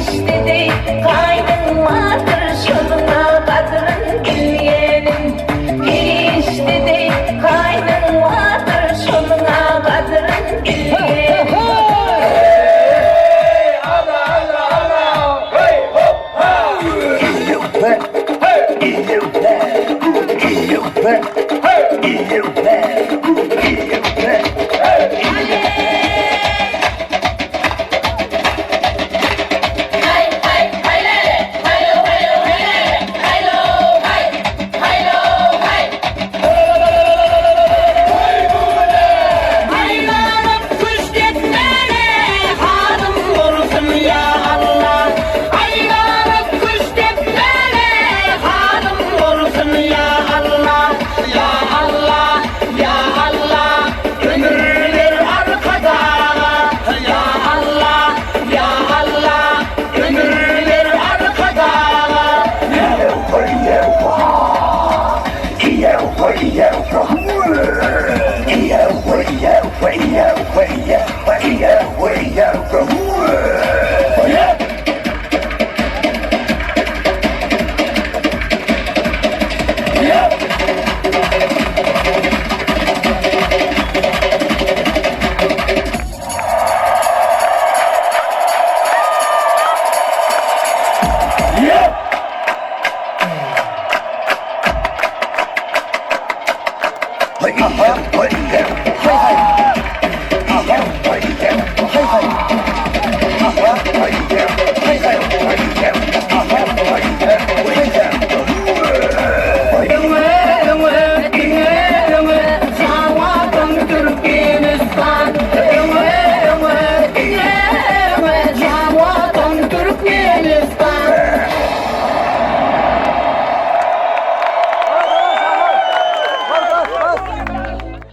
Perişde deý gaýnyň bardyr, şonuň-a gadryn bilýänim. Perişde deý gaýnyň bardyr, şonuň-a gadryn bilýänim. Aýlanyp küştdepmäne halym bolsun ýa Alla. Aýlanyp küştdepmäne halym bolsun ýa Alla. Ýa Alla, ýa Alla, ömür ber Arkadaga. Ýa Alla, ýa Alla, ömür ber Arkadaga.